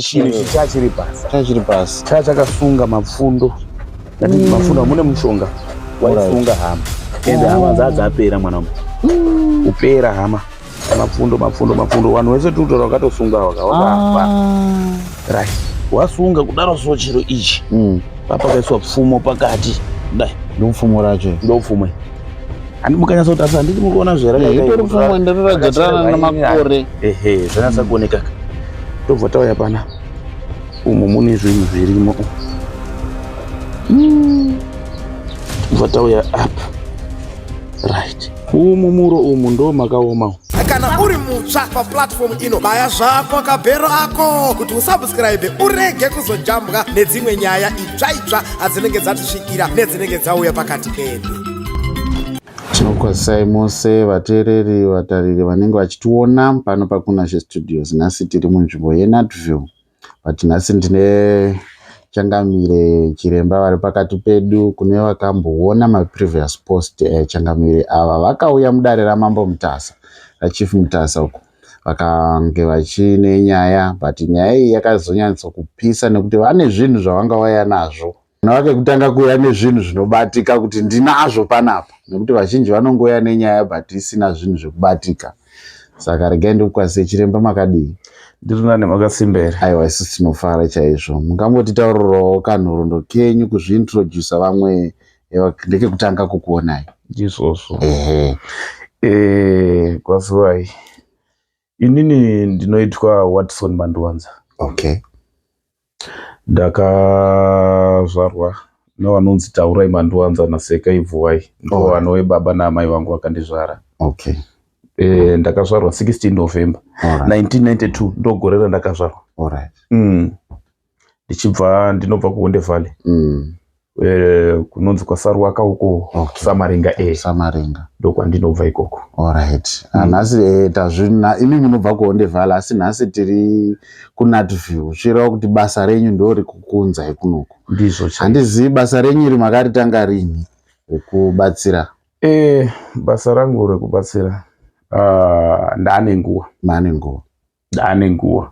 Chinhu ichi chachiri pasi. Chachiri pasi. Chachakasunga mapfundo. Ndati mapfundo mune mushonga waisunga hama. Ende hama dzadzapera mwana wangu. Kupera hama. Mapfundo mapfundo mapfundo vanhu vese tiri kutaura vakatosunga wakafa. Right. Wasunga kudaro so chiro ichi. Pakaiswa pfumo pakati. Dai. Ndopfumo racho. Ndopfumo. Handi mukanyatsa kutarisa handiti muri kuona zvera. Eh, itori pfumo ndinoratidza namakore. Ehe, zvanatsa kuoneka. Tobva tauya pana. Umu mune zvinhu zvirimo. Tobva tauya apa. Right. Umu muro umu ndo makaoma. Kana uri mutsva paplatform ino, baya zvako kabhero ako kuti usubscribe urege kuzojambwa nedzimwe nyaya itsva itsva adzinenge dzatisvikira nedzinenge dzauya pakati pedu. Tinokwazisai mose vateereri vatariri vanenge vachitiona pano paKunashe Studios. Nhasi tiri munzvimbo yeNatville, but nhasi ndine Changamire Chiremba vari pakati pedu. Kune vakamboona maprevious post, Changamire ava vakauya mudare raMambo Mutasa, raChief Mutasa uko vakange vachine nyaya, but nyaya iyi yakazonyatsokupisa nekuti vane zvinhu zvavanga vauya nazvo. Vake kutanga kuuya nezvinhu zvinobatika kuti ndinazvo panapa, nekuti vazhinji vanongouya nenyaya but isina zvinhu zvekubatika. Saka regai ndikukwazise Chiremba, makadii? Ndiri nani, makasimba here? Aiwa, isusu tinofara chaizvo. Mungambotitaurirawo kanhoroondo kenyu, kuzviintrodusa vamwe ndekekutanga kukuonai? Ndizvozvo. Ehe. Kwaziwai. Inini ndinoitwa Watson Mandiwanza. Ndakazvarwa nevanonzi Taurai Mandiwanza naSeka Ibvuwai. Ndo vanove baba naamai vangu vakandizvara. Ndakazvarwa 16 November 1992, ndo gore randakazvarwa. Ndichibva ndinobva kuHonde Valley. Kunonzi kwaSaruwaka uko. Samaringa e. Samaringa. Ndokwandinobva ikoko. Alright. Nhasi tazvina imi munobva kuHonde Valley, asi nhasi tiri kuNatville, zvichireva kuti basa renyu ndo rikukunzai kunoku. Ndizvo chaizvo. Handizivi basa renyu iri makaritanga rini rekubatsira? Basa rangu rekubatsira ndaane nguva. Maane nguva. Ndaane nguva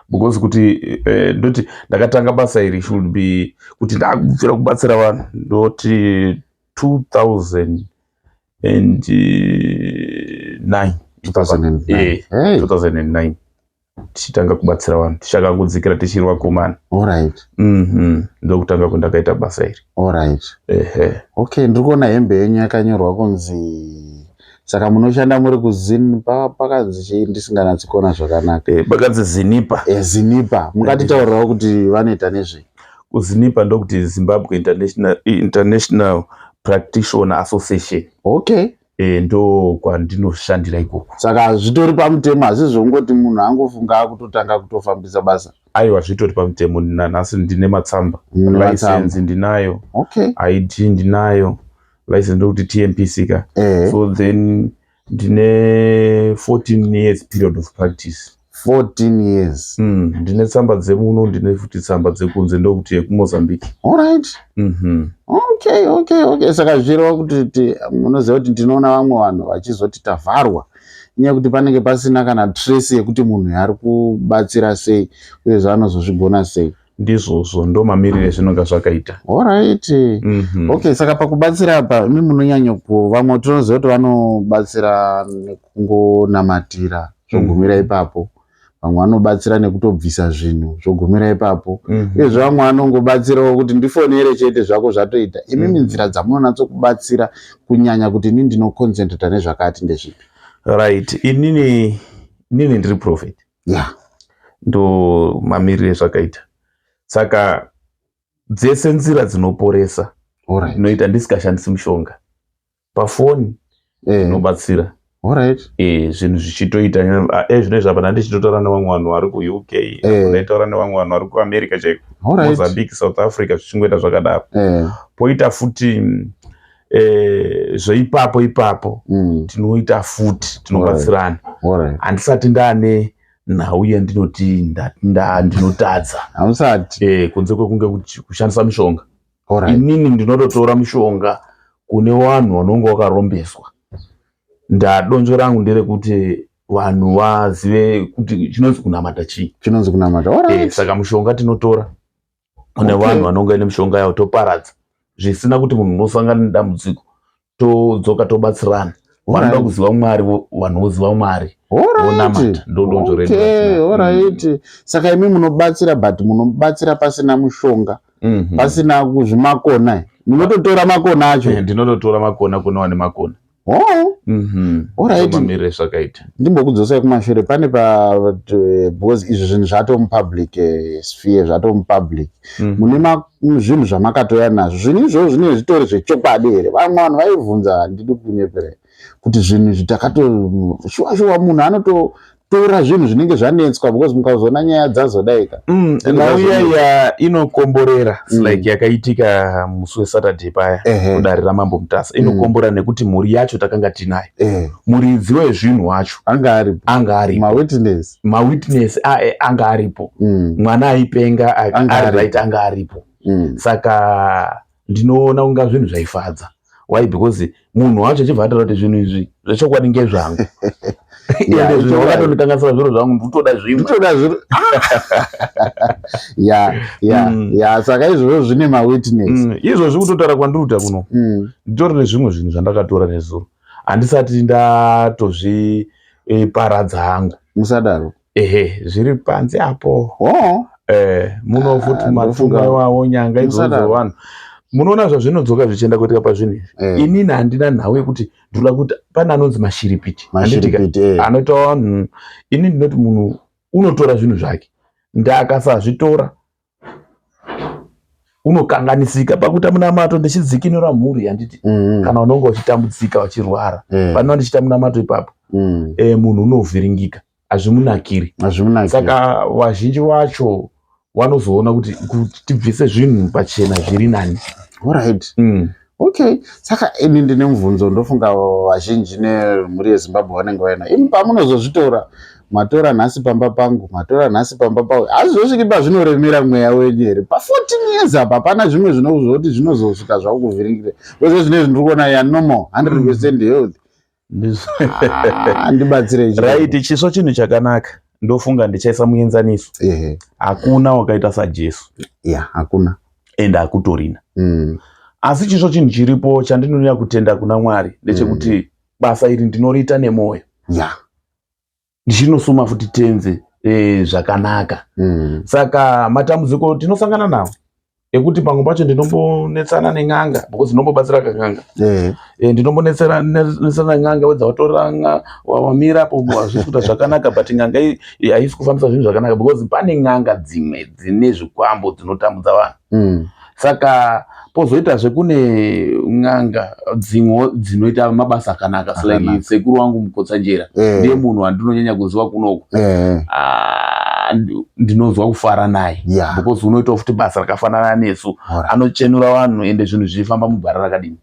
because kuti ndoti ndakatanga basa iri should be kuti ndakubvira kubatsira vanhu ndoti 2009. 2009. Hey. 2009 tichitanga kubatsira vanhu, tichakangodzikira tichiri vakomana. Ndokutanga kwandakaita basa iri. Ehe. Okay, ndiri kuona hembe yenyu yakanyorwa kunzi, saka munoshanda muri kuZin pakanzi chii? Ndisinganatsi kuona zvakanaka. Pakanzi Zinipa. Zinipa. Mungatitaurirawo kuti vanoita nezvei? KuZinipa ndokuti Zimbabwe International Practitioner Association. Ndo kwandinoshandira ikoko. Saka zvitori pamutemo, hazvi zvongoti munhu angofunga akutotanga kutofambisa basa? Aiwa, zvitori pamutemo. Nanhasi ndine matsamba. Mune matsamba. License ndinayo. ID ndinayo, license ndokuti TMPC ka. So then ndine 14 years period of practice. 14 years. Ndine tsamba dzemuno, ndine futi tsamba dzekunze, ndokuti yekuMozambique. Okay, saka zvichireva kuti munoziva kuti ndinoona vamwe vanhu vachizoti tavharwa inyaya yekuti panenge pasina kana trace yekuti munhu ari kubatsira sei uye zvaanozozvigona sei. Ndizvozvo, ndo mamiriro ezvinonga zvakaita. Alright. Okay, saka pakubatsira apa imi munonyanya ku vamwe tinoziva kuti vanobatsira nekungonamatira zvogumira ipapo, vamwe vanobatsira nekutobvisa zvinhu zvogumira ipapo, uyezve vamwe vanongobatsirawo kuti ndifonere chete zvako zvatoita. Imimi nzira dzamunonatsokubatsira kunyanya kuti ini ndinoconcentrata nezvakati ndezvipi? Right, inini ndiri prophet. Ndo mamiriro ezvakaita. Saka dzese nzira dzinoporesa ndinoita ndisikashandisi mushonga. Pafoni ndinobatsira. Zvinhu zvichitoita zvinezvi apa ndandichitotaura nevamwe vanhu vari kuUK, ndaitaura nevamwe vanhu vari kuAmerica chaiko, Mozambique, South Africa, zvichingoita zvakadaro. Poita futi zveipapo ipapo tinoita futi, tinobatsirana. Handisati ndaane nhau yandinoti ndinotadza. Hamusati. Kunze kwekunge kushandisa mishonga. Inini ndinototora mishonga kune vanhu vanonge vakarombeswa. Ndadonzvo rangu nderekuti Vanhu vazive kuti chinonzi kunamata chii. Chinonzi kunamata. Alright. Saka mushonga tinotora kune vanhu vanonga ine mishonga yavo, toparadza zvisina kuti munhu unosangana nedambudziko, todzoka tobatsirana. Vanoda kuziva Mwari, vanhu voziva Mwari, vonamata. Ndodonzvo redu ratinaro. Alright. Saka imi munobatsira, but munobatsira pasina mushonga, pasina kuzvimakona. Munototora makona acho. Ndinototora makona kune vane makona. Oh. Alright. Mamirire zvakaita. Ndimbokudzosai kumashure pane pa, because izvi zvinhu zvato mupublic sphere, zvato mupublic. Mune zvinhu zvamakatoya nazvo. Zvinhu izvozvo zvinenge zvitori zvechokwadi here? Vamwe vanhu vaibvunza, handidi kunyeperera, kuti zvinhu izvi takato shuwa shuwa munhu anototora zvinhu zvinenge zvanetswa, because mukazoona nyaya dzazodaika. Nhau iya inokomborera, like yakaitika musi weSaturday paya kudare raMambo Mutasa, inokomborera nekuti mhuri yacho takanga tinayo. Muridzi wezvinhu wacho anga aripo, anga aripo. Mawitness. Mawitness anga aripo. Mwana aipenga Anga ari aripo. right, anga aripo. Saka ndinoona kunga zvinhu zvaifadza. Why? Because munhu wacho achibva ataura kuti zvinhu izvi zvechokwadi ngezvangu. Ende zvinhu wakatondikanganisira zviro zvangu, ndikutoda zvimwe. Ndikutoda zviro. Ya. Ya, saka izvozvo zvine mawitness. Izvozvi kutotaura kwandiri kuita kuno, nditori nezvimwe zvinhu zvandakatora nezuro, handisati ndatozviparadza hangu. Musadaro. Ehe, zviri panze apo. Oh. Muno futi Ah, matumwa ndofunga- iwawo, nyanga idzodzo, Musadaro. vanhu munoona zvazvinodzoka zvichienda kuitika pazvinhu izvi. Inini handina nhau yekuti ndinoda kuti pane anonzi mashiripiti. Handitika? Mashiripiti, Anoita vanhu. Ini ndinoti munhu unotora zvinhu zvake, ndakasazvitora unokanganisika pakuita munamato ndichidzikinura mhuri, handiti? Kana unonge uchitambudzika, uchirwara, panova ndichiita munamato ipapo, munhu unovhiringika, hazvimunakiri. Hazvimunakiri. Saka vazhinji vacho vanozoona kuti tibvise zvinhu pachena zviri nani. Alright. Okay, saka ini ndine mubvunzo, ndofunga vazhinji nemhuri yeZimbabwe vanenge vaina. Imi pamunozozvitora, matora nhasi pamba pangu, matora nhasi pamba pavo, hazvizosviki pazvinoremera mweya wenyu here? Pa14 years apa hapana zvimwe zvinozoti zvinozosvika zvakukuvhiringire? Because zvinezvi ndiri kuona ya normal, 100% health. Ah, ndibatsire. Right, chisvo chinhu chakanaka. Ndofunga ndichaisa muenzaniso. Hakuna wakaita saJesu. Ya, hakuna. Ende hakutorina. Asi chisvo chinhu chiripo chandinonyanya kutenda kuna Mwari ndechekuti basa iri ndinoriita nemwoyo, ndichinosuma futi tenze zvakanaka. Saka matambudziko tinosangana nawo ekuti pamwe pacho ndinombonetsana nen'anga, because ndinombobatsira kan'anga. Ndinombonetsana nen'anga, wedza watora wamirapo, hazvisi kuita zvakanaka, but n'anga iyi haisi kufambisa zvinhu zvakanaka, because pane n'anga dzimwe dzine zvikwambo dzinotambudza vanhu. Saka pozoitazve kune n'anga dzimwe dzinoita mabasa akanaka, like Akanaka. sekuru wangu Mukotsanjera, ndiye munhu wandinonyanya kuziva kunoku. Ah, ndinonzwa kufara naye because unoitawo futi basa rakafanana nesu. Anochenura vanhu, ende zvinhu zvichifamba mugwara rakadini,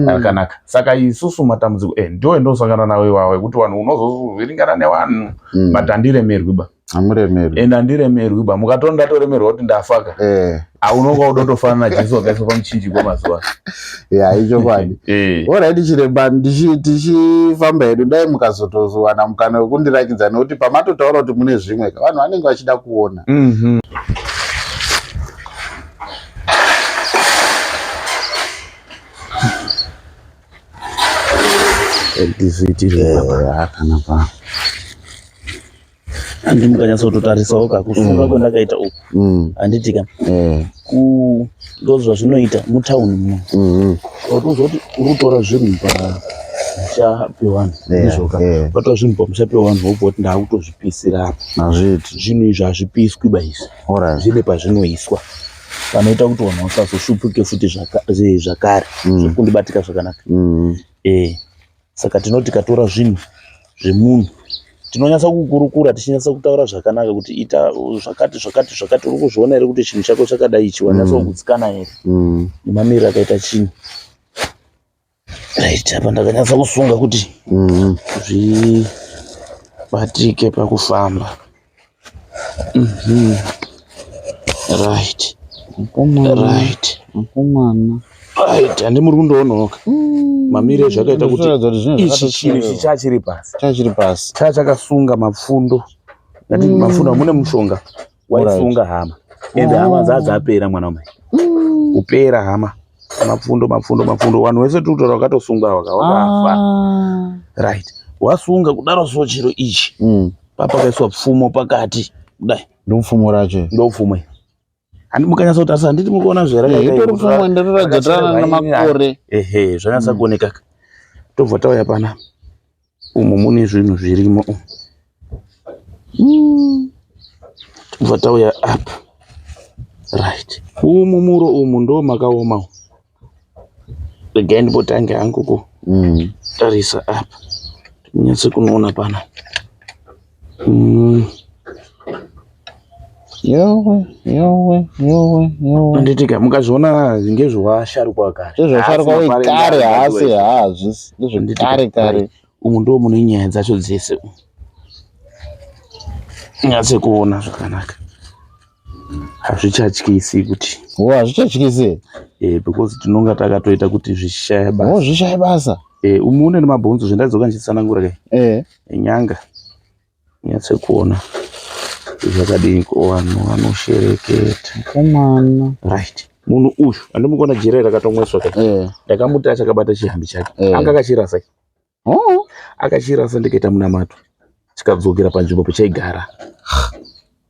rakanaka. Saka isusu matambudziko ndo endosangana nawo iwawo, ekuti vanhu unozovhiringana nevanhu, but handiremerwi ba. Hamuremerwi. Ende handiremerwi ba. Mukatoona ndatoremerwa kuti ndafaka, aunonga udotofanana naJesu wakaiswa pamuchinjikwa mazuva. Ya, ichokwadi. Alright, chiremba, tichifamba hedu, dai mukazotozowana mukana wekundirakidza, nekuti pamatotaura kuti mune zvimwe, vanhu vanenge vachida kuona. Ndizviitire. Kana pa Handi mukanyatsotootarisawo kakusunga kwandakaita uku, handitika? Ku ndo zvazvinoita mutauni muno. Watozoti uri kutora zvinhu pamusha pevanhu, ndizvoka? Watora zvinhu pamusha pevanhu, wobva kuti ndaakutozvipisira apa. Hazviiti. Zvinhu izvi hazvipiswi ba izvi. Zvine pazvinoiswa panoita kuti vanhu vasazoshupuke futi zvakare, zvekundibatika zvakanaka. Saka tinoti tikatora zvinhu zvemunhu, tinonyatsa kukurukura, tichinyatsa kutaura zvakanaka kuti ita zvakati, zvakati, zvakati. Uri kuzviona here kuti chinhu chako chakadai ichi, wanyatsa kugutsikana here nemamiriro akaita chinhu? Right, apa ndakanyatsa kusunga kuti zvibatike pakufamba. Right. Mukomana. Right. Mukomana. Right, handi muri kundoonoka mamiriro zvakaita kuti Zvinoratidza kuti zvinhu ichi chinhu ichi zvakatochererwa. chachiri pasi. Chachiri pasi. Chachakasunga mapfundo. Ngati mapfundo mune mushonga waisunga hama. Ende hama dzadzapera mwana wamai. Kupera hama. Mapfundo mapfundo mapfundo vanhu vese tiri kutaura vakatosungwa vakafa. Ah. Right. Wasunga kudaro so chiro ichi. Papakaiswa pfumo pakati. Kudai. Ndopfumo racho. Ndopfumo iri. Handi mukanyatsa kutarisa handiti mukuona Eh, itori pfumo ende rinoratidza kuti rana nemakore. Ehe, zvanyatsa kuoneka. Tobva tauya pana. Umu mune zvinhu zvirimo umu. Tobva tauya apa. Right. Umu muro umu ndo makaoma umu. Regai ndimbotange hangu kutarisa apa. Tinyatse kunoona pana. Yowe, yowe, yowe, yowe. Handitika mukazviona ngezvewasharukwa kare. Ndezvasharukwa Haasi wekare mapare haasi enda haazvisi. Ndezvekare kare. Umu ndo mune nyaya dzacho dzese umu. Nyatse kuona zvakanaka. Hazvichatyisi kuti Wo hazvichatyisi. because tinonga takatoita kuti zvishaye Wo basa. zvishaye basa. Umu mune nemabhonzo zvendadzoka ndichitsanangura kai. Nyanga. Nyatse kuona zvakadini ko vanhu vanoshereketa. Komana. Right. Munhu uyu andimukuona jira rakatomweswa kai. Ndakamuti achakabata chihambi chake. Anga akachirasa. Oh. Akachirasa ndikaita munamato. Chikadzokera panzvimbo pechaigara.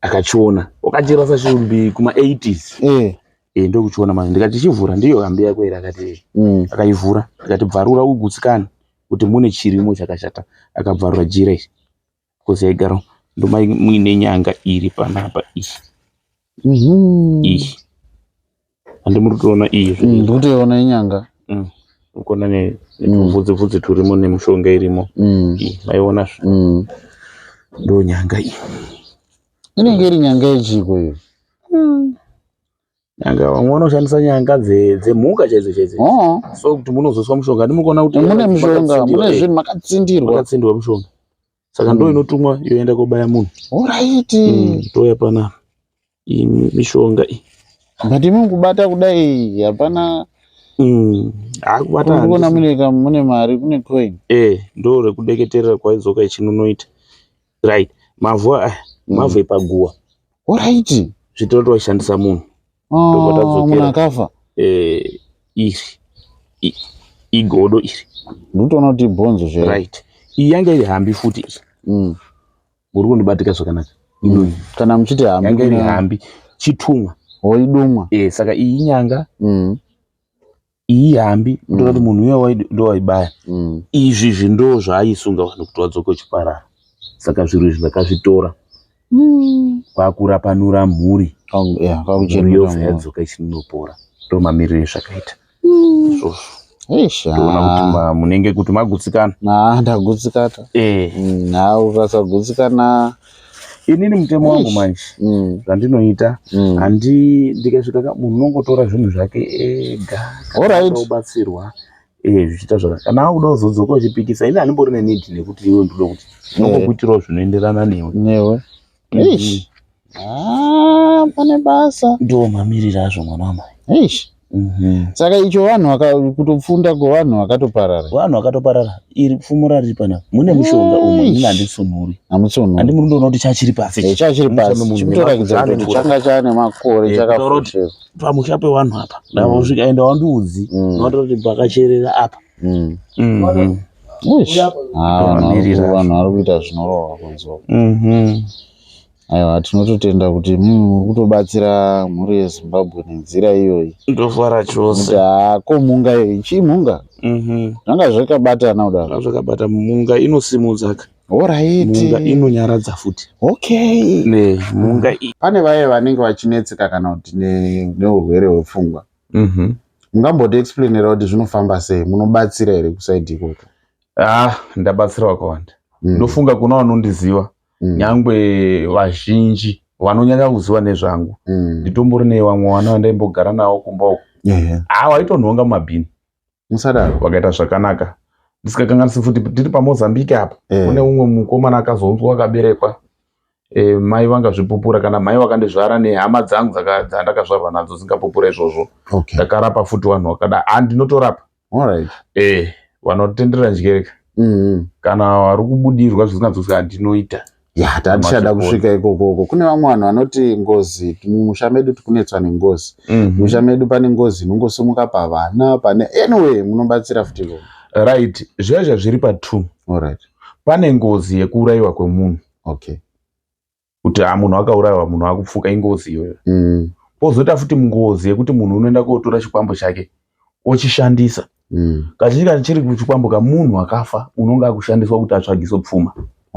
Akachiona. Wakachirasa chirumbi kuma 80s. Ndokuchiona manje ndikati chivhura ndiyo hambi yako iri akati akaivhura ndikati bvarura ugutsikane kuti mune chirimo chakashata. Akabvarura jira iri. Because yaigara ndomai muine nyanga iri panapa iyi. Iyi. Handi muri kutoona iyi. Ndikutoiona inyanga. Ukuona netubvudzi bvudzi turimo nemishonga irimo. Iyi maiona zve. Ndo nyanga iyi. Inenge iri nyanga yechiko iyo. Nyanga vamwe vanoshandisa nyanga dzemhuka chaidzo chaidzo. So kuti munozoswa mushonga handi mukuona kuti Mune mishonga, makatsindirwa, mune zvinhu makatsindirwa. makatsindirwa mushonga. Saka ndo inotumwa yoenda kobaya munhu. Alright. Touya panapa. Iyi mishonga iyi. But imi kubata kudai hapana. Hakubata Ndikuona handisi. mune mari, kune coin. Ndo rekudeketerera kwaidzoka ichinonoita. Right. Mavhu aya, mavhu epaguwa. Alright. Zvitoro waishandisa munhu. Oh, munhu akafa. Iri. Igodo iri. Ndikutoona kuti ibhonzo zve. Right. Iyi yanga iri hambi futi iyi. Muri kundibatika zvakanaka. Kana muchiti hambi. Yanga iri hambi. Chitumwa. Woidumwa. Saka iyi inyanga. Iyi hambi. Kutora kuti munhu uya ndo waibaya. Izvi zvi ndo zvaaisunga vanhu kuti vadzoke kuchiparara. Saka zviro izvi ndakazvitora. Kwakurapanura mhuri. Mhuri yobva yadzoka ichinopora. Ndo mamiriro ezvakaita. Izvozvo. Eish. Ndoona kuti munenge kuti magutsikana. Ndagutsikana. Ukasagutsikana. Inini mutemo wangu manje. Zvandinoita. Handi ndikasvika munhu unongotora zvinhu zvake ega. Alright. Obatsirwa. Zvichiita zvakanaka. Kana akuda kuzodzoka uchipikisa, ini handimbori neneed nekuti iwe ndinoda kuti ndinongokuitirawo zvinoenderana newe. Newe. Eish. Pane basa. Ndo mamiriro azvo mwana wamai. Eish. Saka icho vanhu kutopfunda kwevanhu vakatoparara. Vanhu vakatoparara. Iri pfumo rari panapa. Mune mushonga umu, inini handitsunhuri. Hamutsunhuri. Handi muri kundoona kuti chachiri pasi. Chachiri pasi. Chikutoratidza kuti changa chane makore chakafushira. Pamusha pevanhu apa. Ndavosvika enda wandiudzi. Unotora kuti pakacherera apa. Eish. Vanhu vari kuita zvinorova kunze uko. Aiwa, tinototenda kuti muri kutobatsira mhuri yeZimbabwe nenzira iyoyi. Ndofara chose. Ko mhunga iyi, chii mhunga? Zvanga zvakabatana kudaro. Zvanga zvakabata. Mhunga inosimudza ka. Alright. Mhunga inonyaradza futi. Okay. Ne, mhunga iyi. Pane vaye vanenge vachinetseka kana kuti neurwere hwepfungwa. Mungamboti explainera kuti zvinofamba sei? Munobatsira here kusaidi ikoko? Ndabatsira vakawanda. Ndofunga kuna vanondiziva. Nyangwe vazhinji vanonyanya kuziva nezvangu. Nditombori nevamwe vana vandaimbogara navo kumba uko. Waitonhonga mumabhini. Musadaro. Vakaita zvakanaka. Ndisikakanganisi futi tiri paMozambique apa. Kune umwe mukomana akazonzwa akaberekwa. Mai vangazvipupura, kana mai vakandizvara nehama dzangu dzandakazvarwa nadzo dzingapupura izvozvo. Ndakarapa futi vanhu vakadai. Handinotorapa. Vanotendera ndyereka. Kana vari kubudirwa zvisinganzwisika, handinoita. Ya, tatichada kusvika ikokoko. Kune vamwe vanhu vanoti ngozi, mumusha medu tikunetswa nengozi. Musha medu pane ngozi inongosimuka pavana, pane, anyway, munobatsira futi ikoko. Right, zviya zvazviri pa2. Pane ngozi yekuurayiwa kwemunhu. Kuti ha, munhu akaurayiwa, munhu akupfuka, ingozi iyoyo. Pozoita futi ngozi yekuti munhu unoenda kotora chikwambo chake ochishandisa. Kazhinji kana chiri chikwambo kamunhu akafa, unonge akushandiswa kuti atsvagiswe pfuma.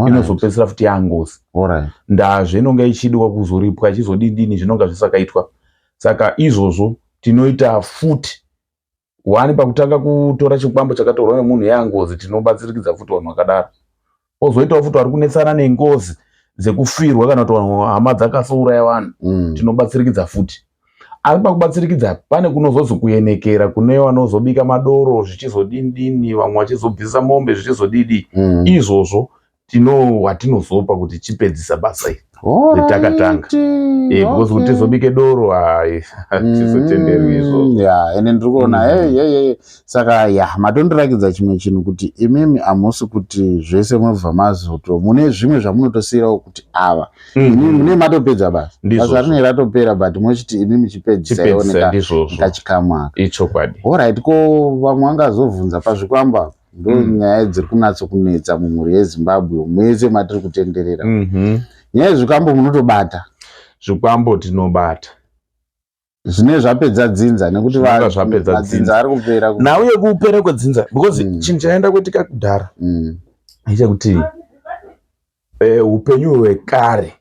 Inozopedzisira futi yangozi. Ndazvo inonge ichidiwa kuzoripwa, ichizodidini, zvinonga zvisakaitwa. Saka izvozvo tinoita futi one pakutanga kutora chikwambo chakatorwa nemunhu yangozi, tinobatsirikidza futi vanhu vakadaro. Pozoitawo futi vari kunetsana nengozi dzekufirwa, kana kuti vanhu hama dzakasouraya vanhu. Tinobatsirikidza futi, asi pakubatsirikidza pane kunozozi kuenekera kune vanozobika madoro, zvichizodini dini, vamwe vachizobvisa mombe, zvichizodidi. Izvozvo tino watinozopa kuti chipedzisa basa iri retakatanga. Because kuti tizobike doro, hai, hatizotenderwi izvozvo. Ya, ende ndiri kuona. Hey, hey, hey. Saka ya, matondirakidza chimwe chinhu kuti imimi hamusi kuti zvese munobva mazoto, mune zvimwe zvamunotosiyirawo kuti ava imimi mune matopedza basa. Ndizvozvo. Basa rinenge ratopera, but mochiti imimi chipedzisaiwo Chipedzisa, ndizvozvo. Nekachikamu aka. Ichokwadi. Alright, ko vamwe vangazobvunza pazvikwambo apa, ndo nyaya dziri kunatso kunetsa mumhuri yeZimbabwe mwese matiri kutenderera. Nyaya yezvikwambo munotobata? Zvikwambo tinobata. Zvine zvapedza dzinza nekuti Zvinonga zvapedza madzinza dzinza. ari kupera. Nhau yekupera kwedzinza, because chinhu chaenda kuitika kudhara ndechekuti upenyu hwekare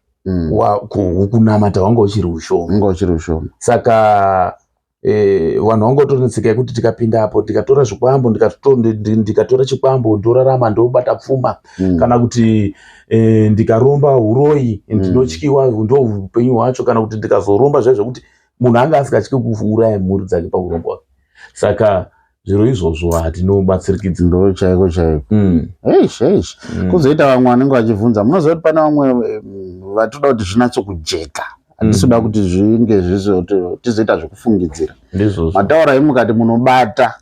kunamata hwanga uchiri ushoma. Unga uchiri ushoma. Saka vanhu vanga vatori netsika yekuti tikapinda apo, tikatora zvikwambo, ndikatora chikwambo ndorarama, ndobata pfuma. Kana kuti ndikaromba uroyi ndinotyiwa, ndo upenyu hwacho. Kana kuti ndikazoromba zviya zvekuti munhu anga asingatyi kuuraya mhuri dzake pakuromba kwake. Saka zviro izvozvo hatinobatsirikidzi. Ndo chaiko chaiko. Eish, eish. Kuzoita vamwe vanenge vachibvunza, munoziva kuti pane vamwe vatoda kuti zvinatso kujeka, hatisi kuda kuti zvinge tizoita zvekufungidzira. Ndizvozvo. Mataura imi mukati munobata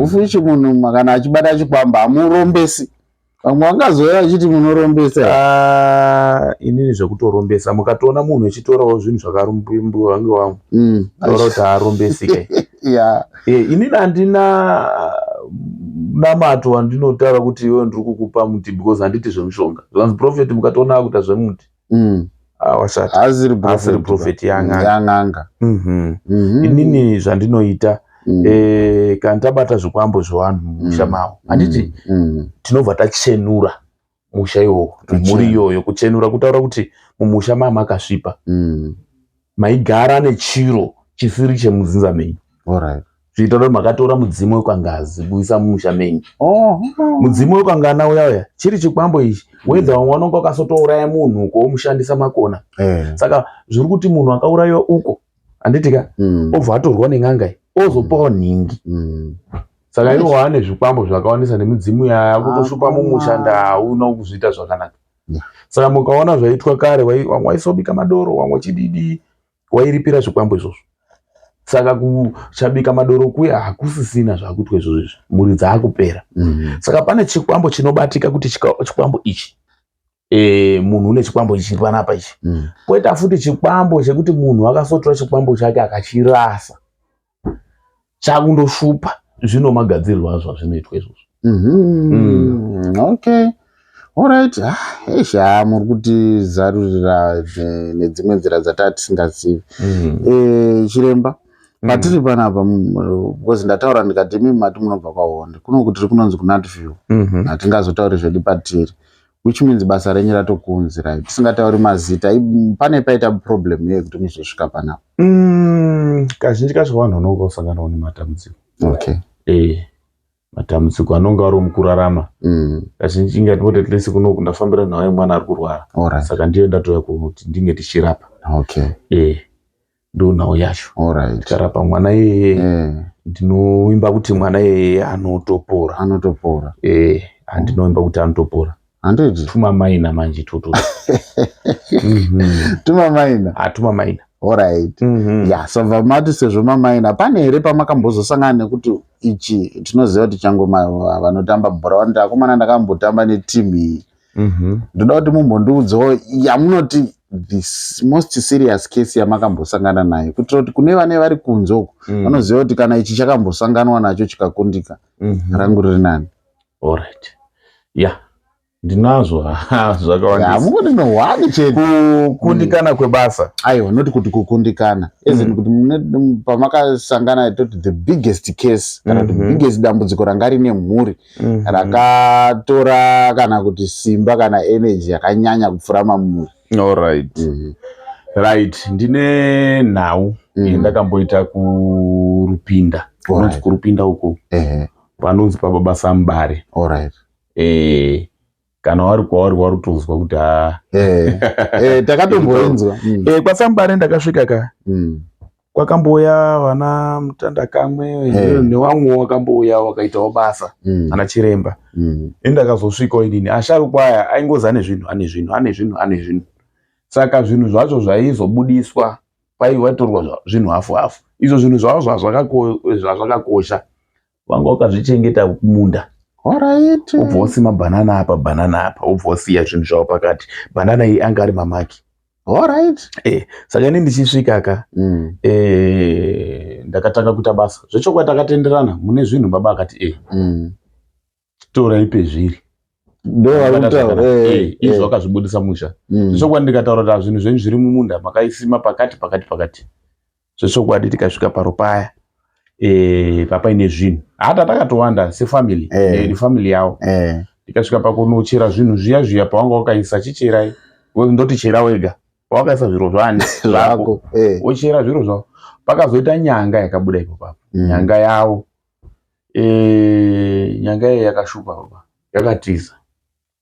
ufuichi, munhu kana achibata chikwamba hamurombesi. Vamwe vangazouya vachiti munorombesa. Ah, inini zvekutorombesa, mukatoona munhu echitorawo zvinhu zvakarumbiwa ngevamwe, taura kuti haarombesi ke. Inini handina namato wandinotaura kuti iwe ndiri kukupa muti, because handiti zvemushonga. Zvanzi prophet, mukatoona akuita zvemuti, ah, washata. Asiri Asiri prophet, yang'anga. Yang'anga. Inini zvandinoita, kana tabata zvikwambo zvevanhu mumusha mavo, handiti tinobva tachenura musha iwowo, mhuri iyoyo. Kuchenura kutaura kuti mumusha maa makasvipa, maigara nechiro chisiri chemudzinza menyu. Zviita kuti makatora mudzimu wekwangazi kuisa mumusha menyu. Mudzimu wekwangana uya uya chiri chikwambo ichi, wedza vamwe vanonga wakasotouraya munhu uko, womushandisa makona. Saka zviri kuti munhu akaurayiwa uko, handiti ka, obva atorwa nen'anga iyi, ozopawo nhingi. Saka iwo waane zvikwambo zvakawandisa nemidzimu yakutoshupa mumusha, ndauna kuzviita zvakanaka. Saka mukaona zvaitwa kare, vamwe vaisobika madoro, vamwe chididi, wairipira zvikwambo izvozvo. Saka kuchabika madoro kuya hakusisina, zvakuitwa izvozvo izvi, mhuri dzaakupera. Saka pane chikwambo chinobatika kuti chikwambo ichi, munhu une chikwambo ichi chiri panapa ichi. Poita futi chikwambo chekuti munhu akasotora chikwambo chake akachirasa, chakundoshupa. Zvino magadzirirwo azvo azvinoitwa izvozvo. Okay, alright. Ah, eish, ah, muri kutizarurira nedzimwe nzira dzataa tisingazivi. Chiremba, patiri panapa, because ndataura ndikati imi mati munobva kwaHonde, kuno kuti tiri kunonzi kuNatview, hatingazotauri zvedu patiri, which means basa renyu ratokuunzirai. Tisingatauri mazita, pane paita problem yekuti muzosvika panapa? Kazhinji kacho vanhu vanonga usanganawo nematambudziko. Matambudziko anonga ari mukurarama. Kazhinji ingatoti at least kunoku ndafambira nhau yemwana ari kurwara. Saka ndiyo ndatouya kuti ndinge tichirapa. Ndo nhau yacho. Tikarapa mwana iyeye, ndinoimba kuti mwana iyeye anotopora. Anotopora. Handinoimba kuti anotopora. Handiti? Tumamaina manje toto. Tumamaina. Ah, tumamaina. Alright. Ya, so mati sezvo mamaina, pane here pamakambozosangana nekuti ichi tinoziva kuti changoma vanotamba bhora vanoti, "Akomana, ndakambotamba netimu iyi"? Ndoda kuti mumbondiudzawo yamunoti the most serious case yamakambosangana nayo, kuitira kuti kune vane vari kunze uku vanoziva kuti kana ichi chakambosanganwa nacho chikakundika, rangu riri nani. Alright, ya, ndinazvo zvakawandisa. Mungoti nohwani chete. Kukundikana kwebasa? Aiwa, noti kuti kukundikana as in kuti pamakasangana, toti the biggest case kana kuti biggest dambudziko ranga rine mhuri, rakatora kana kuti simba kana energy yakanyanya kupfuura mamuri. Alright. Right, ndine nhau yandakamboita kuRupinda, kunonzi kuRupinda uko, panonzi pababa Samubare. Kana wari kwauri warutozwa kuti ha. Eh, takatomboinzwa. Kwasamubare ndakasvika ka, kwakambouya vana Mutanda kamwe nevamwe wakambouya wakaitawo basa, ana chiremba. Indakazosvikawo inini, asharukwa aya aingozi ane zvinhu, ane zvinhu, ane zvinhu, ane zvinhu. Saka zvinhu zvacho zvaizobudiswa paiwatorwa zvinhu hafu hafu. Izvo zvinhu zvavo zvazvakakosha, vanga wakazvichengeta kumunda. Ubva wasima bhanana apa, bhanana apa, ubva wasiya zvinhu zvavo pakati. Bhanana iyi anga ari mamaki. Saka ini ndichisvika ka, ndakatanga kuita basa zvechokwadi. Takatenderana, "Mune zvinhu baba?" Akati, "Torai pezviri." Ndo vari kutaura. Izvo vakazvibudisa musha. Zvechokwadi ndikataura kuti zvinhu zvenyu zviri mumunda, makaisima pakati pakati pakati. Zvechokwadi tikasvika paro paya papaine zvinhu, hata takatowanda sefamily, nefamily yavo. Tikasvika pakunochera zvinhu zviya zviya pawanga wakaisa, "Chicherai." Ndoti, "Chera wega pawakaisa zviro zvani zvako." Zvako. Wochera zviro zvavo, pakazoita nyanga yakabuda ipo papo. Nyanga yavo, nyanga iyi yakashupa baba, yakatiza.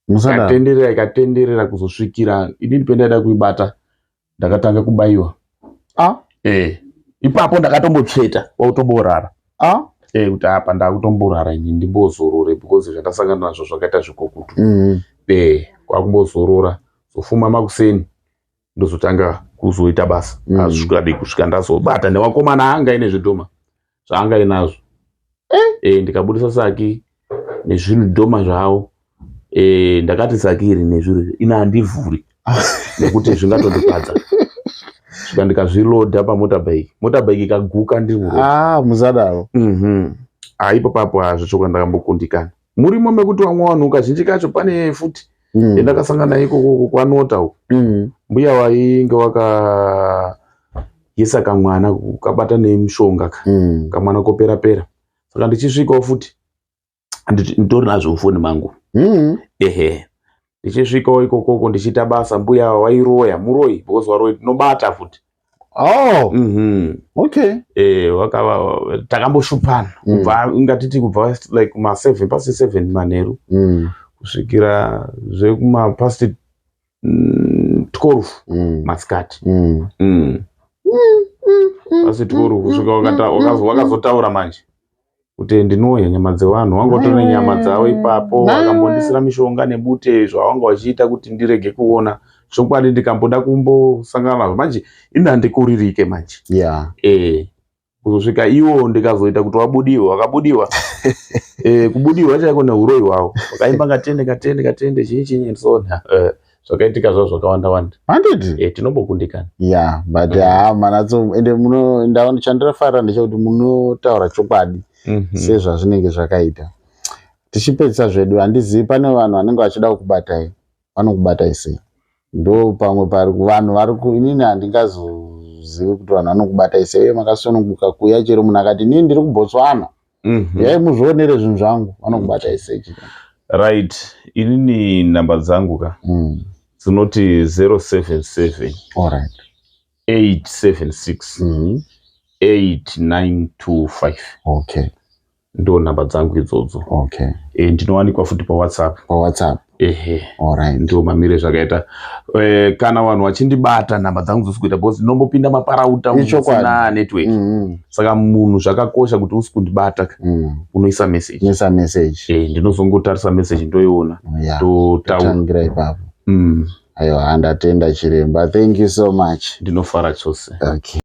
Musadaro. Ikatenderera, ikatenderera, kuzosvikira inini pendaida kuibata, ndakatanga kubayiwa. Ipapo ndakatombotsveta kwautomborara. Kuti apa ndakutomborara ini, ndimbozorore, because zvandasangana nazvo zvakaita zvikokutu. Kwakumbozorora, zofuma makuseni ndozotanga kuzoita basa. Azvikadi kusvika ndazobata nevakomana anga ine zvidhoma zvaanga inazvo. Ndikabudisa saki nezvinhu dhoma zvavo. Ndakati saki iri nezviro ina handivhuri nekuti zvingatondikwadza. Svika ndikazvilodha pamotorbike, motorbike ikaguka ndiri muroad. Ah, musadaro. Ipo papo hazvo ndakambokundikana murimo mekuti vamwe vanhu kazhinji kacho pane futi yandakasangana ikoko kwanota uko. Mbuya wainge wakaisa kamwana kabata nemushonga ka, kamwana kopera pera. Saka ndichisvikawo futi, nditori nazvo mufoni mangu. Ehe, ndichisvikawo ikokoko ndichiita basa, mbuya wairoya, muroyi, because varoyi tinobata futi. Wakava takamboshupana kubva ngatiti kubva like kuma 7 past 7 manheru kusvikira zvekuma past 12 masikati. Past 12 kusvika wakazotaura manje kuti ndinoya nyama dzevanhu, wangotore nyama dzavo ipapo. Vakambondisira mishonga nebute zvavanga vachiita kuti ndirege kuona chokwadi. Ndikamboda kumbosangana nazvo manje, ini handikuririke manje. Kuzosvika iwo ndikazoita kuti wabudiwa, wakabudiwa, kubudiwa chaiko neuroyi hwavo, wakaimba ngatende ngatende ngatende chinyi chinyi and so on. Zvakaitika zvavo zvakawanda wanda. Handiti? Tinombokundikana. Yeah, but haa, manatso ende muno ndaona chandinofarira ndechekuti munotaura chokwadi sezvazvinenge zvakaita. Tichipedzisa zvedu, handizivi pane vanhu vanenge vachida kukubatai, vanokubatai sei? Ndo pamwe pari vanhu vari ku inini handingazozivi kuti vanhu vanokubatai sei, uye makasununguka kuuya chero munhu akati, "Inini ndiri kuBotswana, uyai muzvionere zvinhu zvangu," vanokubatai sei, chiremba? Right, inini namba dzangu ka dzinoti 077 876 8925. Ndo namba dzangu idzodzo. Ndinowanikwa futi paWhatsApp. PaWhatsApp. Ehe. Alright. Ndiwo mamire zvakaita. Kana vanhu vachindibata, nhamba dzangu dzisi kuita because ndinombopinda maparauta Ichokwadi. musina network. Saka munhu zvakakosha kuti usi kundibata, unoisa message. Isa message. Ndinozongotarisa message, ndoiona, totaura. Totangira ipapo. Aiwa, handatenda chiremba, thank you so much. Ndinofara chose. Okay.